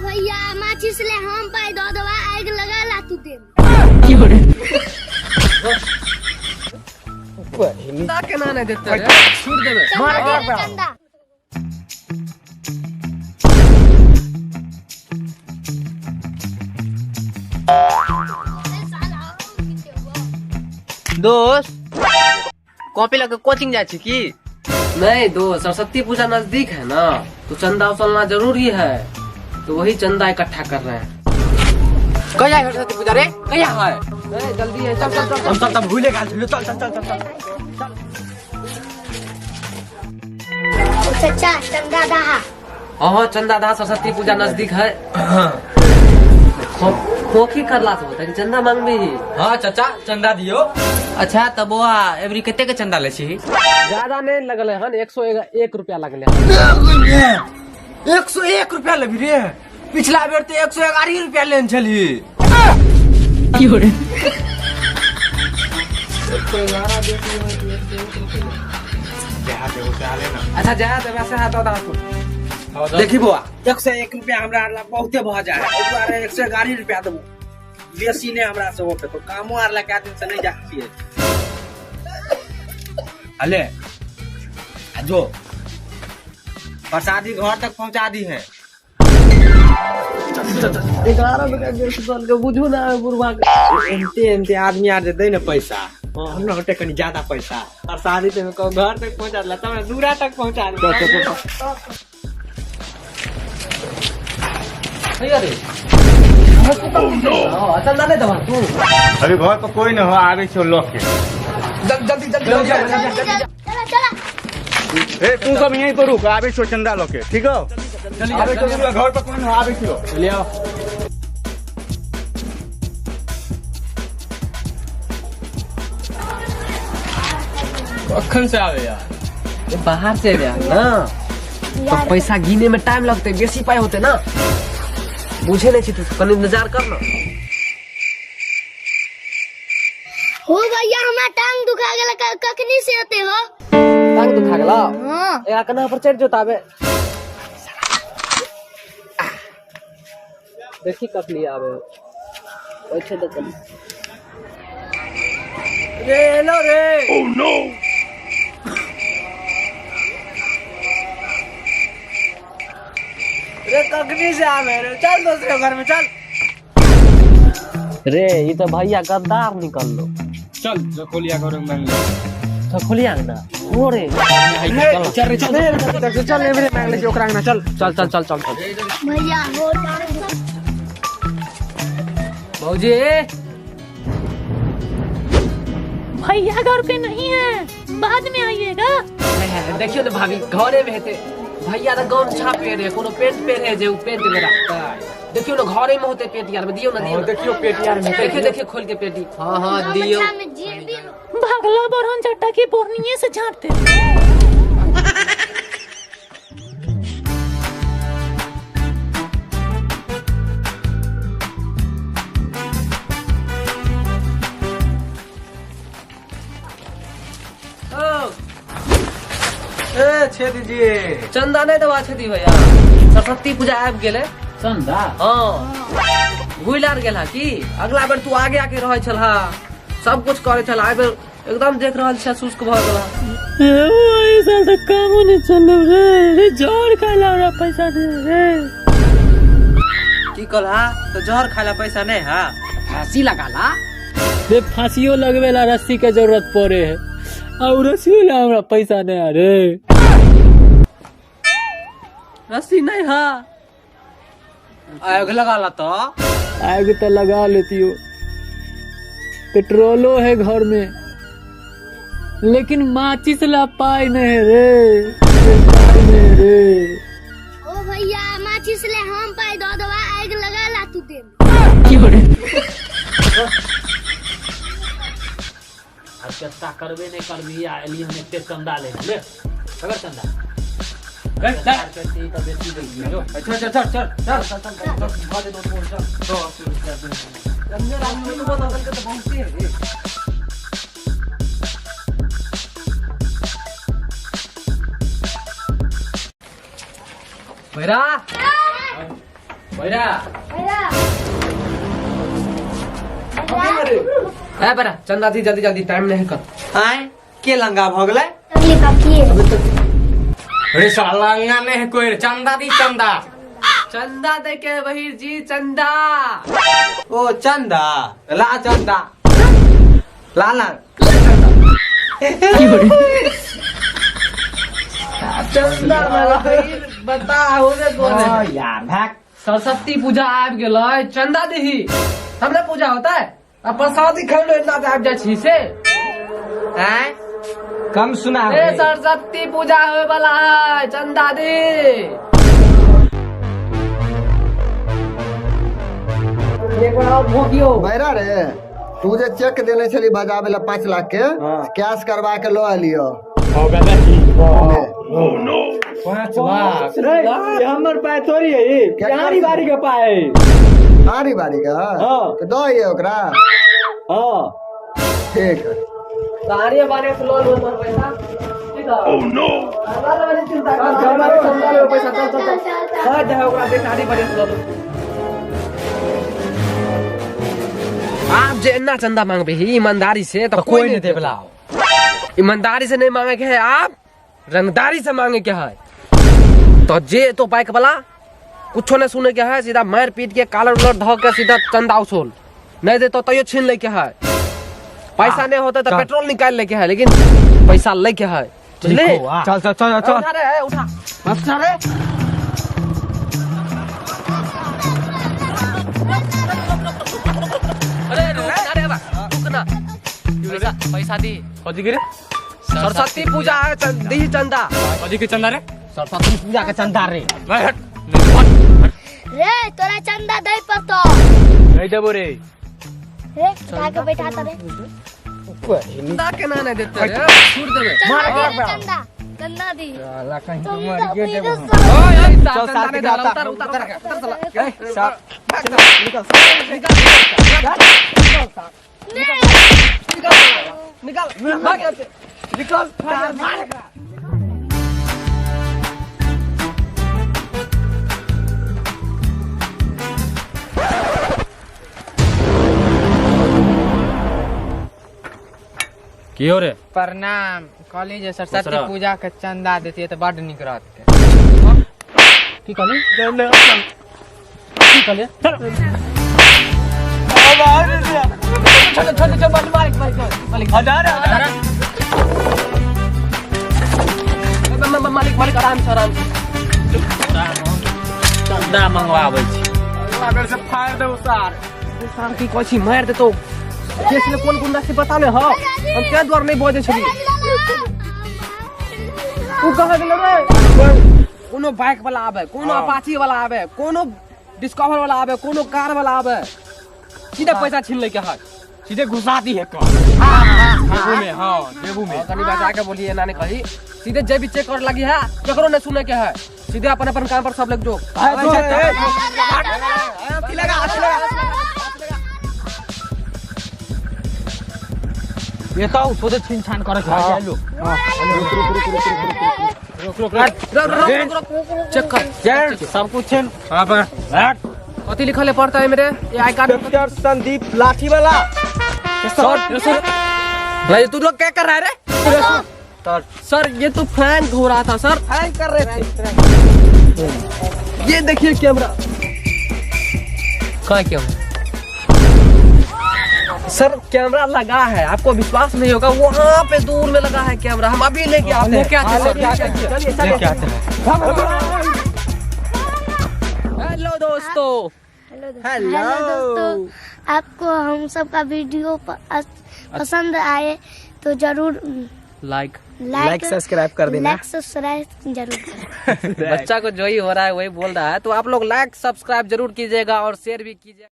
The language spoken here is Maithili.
भैया माचिस ले हम पाई दऽ देबा, आगि लगा ला तू दे। चंदा केना नहि देतै रे? छूट देबै। चंदा दे रे चंदा। दोस्त कॉपी लऽ के कोचिंग जाइ छी की? नहीं दोस्त, सरस्वती पूजा नजदीक है ना, तो चंदा उछलना जरूरी है, तो वही चंदा इकट्ठा कर रहे हैं। कहिया सरस्वती पूजा रे? कहिया है? नहीं जल्दी है, चल चल चल। हम सब तब भूले गेल छलियो। चल चल चल चल चल। ओ चचा चंदा दहा। हाँ हाँ चंदा दा, सरस्वती पूजा नजदीक है। खोखी करला से होता है कि चंदा मांगबी? हाँ चाचा चंदा दियो। अच्छा तऽ बौआ एबरी कते के चंदा लै छी? ज्यादा नहीं लगल है, 101 रुपया लगल है। 101 रुपया लेबी रे? पिछला बेर तो 111 रुपया लेने छली। अच्छा जा देबा से हाथ दऽ तू। देखी बौआ, 101 रुपया हमरा आर ला बहुते भऽ जाए, एहि दुआरे 111 रुपया देबो, बेसी नहि हमरा से होते। तो कामो आर ला कए दिन से नहि जाइ छियै। अले आ जो प्रसादी घर तक पहुंचा दी है। 11 रुपया के बुझू ना बुढ़वा के। एमते एमते आदमी आर जे दै ने पैसा, हमरा होते कनी ज्यादा पैसा। प्रसादी ते कहू घर तक पहुंचा देला, तब दूरा तक पहुंचा देला। भैया रे, हाँ, चंदा नहीं देबा तू? अभी घर पर कोई न हो, आवे छो लऽ के। जल्दी जल्दी जल्दी जल्दी। चला चला। ए तू सब यहीं पर रुक, आवे छो चंदा लऽ के, ठीक हो? आवे छो, घर पर कोई न हो, आवे छो। चलिए आओ। कखन से आवे यार? ये बाहर से आया ना, तो पैसा गिने में टाइम लगते, बेसी पाई होते ना, बुझे नहीं छी तू, कनी इंतजार कर ना। हो भैया हमरा टांग दुखा गेल, कखनी से होते हो? टांग दुखा गेला? हाँ। ए कना पर चढ़ जोताबे, देखी कखनी आवे, बैठे दे कनी। रे एलो रे। ओह नो, रे कखनी से आवे रे, चल दूसरे घर में चल। रे ई तो भैया गद्दार निकललो। चल जखोलिया घर में मांग ले। तो खोलिया ना ओ रे। चल रे चल चल चल, एबरे मांग ले ओकरा अंगना चल। चल चल चल चल चल। भैया हो टांग। भौजी भैया घर पे नहीं है, बाद में आइएगा। देखियो ने भाभी घरे में हेते, भैया तो गमछा पहिरे, कोनो पेंट पहिरे जे उ पेंट में रखता। देखियो ना घरे में होते पेटी यार में, दियो ना दियो ना। देखियो पेटी यार में। देखियो देखियो खोल के पेटी। हाँ हाँ दियो। गमछा में जेबी। भागला बरहन चट्टा की बोरनिये से झाँटते। ए छे दीजिए। चंदा नहीं देवा छथि भैया, सरस्वती पूजा आबि गेलै। चंदा? हाँ भूलि आर गेल की? अगला बेर तू आगे आके रहै छल, सब कुछ करै छल, आइ बेर एकदम देख रहल छियै शुष्क भऽ गेल। ऐसा तो कामो नहीं चलो रे, रे जोर खाला हमरा पैसा दे रे। की कहला? तो जहर खाला पैसा नहीं हा? फांसी लगाला रे, फांसियो लगवे ला रस्सी के जरूरत पड़े है, और रस्सियो ला हमरा पैसा नहीं आ रे। रस्सी नहीं हा? आग लगाला तो? आग तो लगा लेती हो, पेट्रोलो है घर में, लेकिन माचिस ला पाई नहीं रे, पाई नहीं रे। ओ भैया माचिस ले हम पाई दऽ देबा, आगि लगा ला तू दे। अब चस्ता करबे नहीं करबी आ एली हम एते चंदा ले ले अगर चंदा चल चल चल चल चल चल। भैरा भैरा भैया ए बड़ा चंदा दी जल्दी जल्दी, टाइम नहीं कर। आय के लंगा भ गेलै? अगले काकी। अरे साला लंगा नहीं है कोई, चंदा दी चंदा। चंदा दे के बहिर जी चंदा। ओ चंदा ला चंदा ला ला चंदा बता हो रे कौन है? यार भाग। सरस्वती पूजा आबि गेलै, चंदा दही हमरा पूजा होता है आ प्रसादी खाइ ले एना आबि जाइ छी से। आय कम सुना। ए सरस्वती पूजा होय वाला है, चंदा दे। एक बार और भोगियो। बैरा रे, तू जे चेक देने छली भजाबे ला 5 लाख के, कैश करवा के लो आलियो। 5 लाख रे, हमर पाय थोड़ी है, आरी बारी के पाय। आरी बारी के? हां, तो दो ये ओकरा। हां ठीक है। सारे बारे से लोन लो पैसा। ठीक है। Oh no. अल्लाह चिंता कर, चंदा ले पैसा। चल चल चल। हां जा ओकरा देख, आरी बारे से लोन। आप जे इतना चंदा मांगबे ही ईमानदारी से तो कोई नहीं देवला। ईमानदारी से नहीं मांगे के है, आप रंगदारी से मांगे के है। तो जे तो बाइक वाला कुछो नहीं सुने के है, सीधा मार पीट के कालर उलर धो के सीधा चंदा उसूल। नहीं दे तो तैयो छीन ले के है। पैसा नहीं होता तो पेट्रोल निकाल ले के है, लेकिन पैसा ले के है। बुझले? चल चल चल चल। उठा रे, उठा। उठा रे। अरे रुक अरे बा, रुक ना। पैसा पैसा दी। कथी के रे? सरस्वती पूजा है, दी चंदा। कथी के चंदा रे? सरस्वती पूजा के चंदा रे। हट रे, तोरा चंदा दे पड़तो। नहीं देबो रे। रे उठा के बैठा रे। चंदा केना नहीं देते रे? छोड़ देबे। चंदा चंदा दी। साला कहीं चंदा मर गए दे। देबो। ओए ओए चल, चंदा साथ नहीं के डाला, आता। उतार उतार उतार साला। निकल। निकाल निकाल भाग यहाँ से। निकल। की हो रे? प्रणाम। कहली जे सरस्वती पूजा के चंदा देतियै तऽ बड नीक रहतै। की कहली? की कहली? चलो चलो चलो मालिक मालिक मालिक हजार मालिक मालिक आराम से आराम से। चंदा मंगवाबै छी। अगर से फाड़ देबो सार। सार की कहै छी मारि देतौ। केस ले कोन गुंडा से बता ले। हां हम क्या द्वार नहीं बजै छली। उ कहाँ गेलै रे? कोनो बाइक वाला आवे, कोनो अपाची वाला आवे, कोनो डिस्कवर वाला आवे, कोनो कार वाला आवे, सीधा पैसा छीन ले के है। सीधे घुसा दी है कौन देबू में। हां देबू में। कनी बचा के बोलिए ना नहीं कही। सीधे जे भी चेक कर लगी है, केकरो नहीं सुने के है। सीधे अपन अपन काम पर सब लग जो। ये तो सोचे छीन छान करे के है लो। रुक रुक रुक चेक कर सब कुछ छीन। हां पकड़। हट। कथी लिखल है पढ़ता है मेरे ये I card? Doctor Sandeep लाठी वाला। सर सर भाई तू लोग क्या कर रहा है रे? सर ये तो फैन हो रहा था सर। फैन कर रहे थे। ये देखिए कैमरा। कहाँ कैमरा? सर कैमरा लगा है, आपको विश्वास नहीं होगा, वहाँ पे दूर में लगा है कैमरा। हम अभी लेके आते हैं। लेके आते हैं। लेके आते हैं। हेलो दोस्तों। हेलो दोस्तों, आपको हम सबका वीडियो पसंद आए तो जरूर लाइक लाइक सब्सक्राइब कर देना। लाइक सब्सक्राइब जरूर करें। बच्चा को जो ही हो रहा है वही बोल रहा है, तो आप लोग लाइक सब्सक्राइब जरूर कीजिएगा और शेयर भी कीजिएगा।